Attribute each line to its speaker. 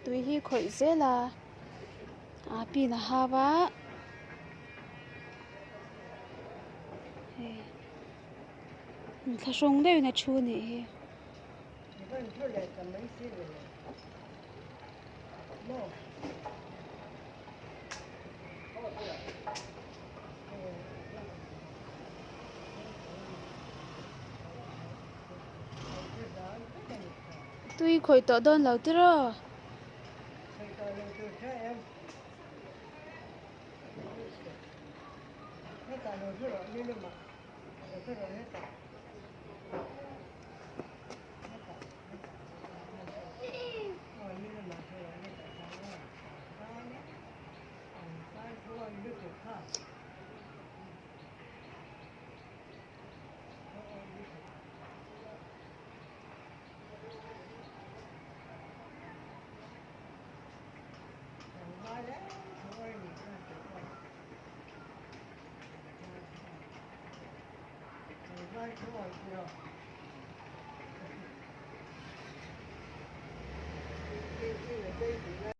Speaker 1: Tui hi khawih zel a aa pin a hau a hei inthlahrung deuhin a thu a nih hi. Tui khawih tawh dawn lo tiraw?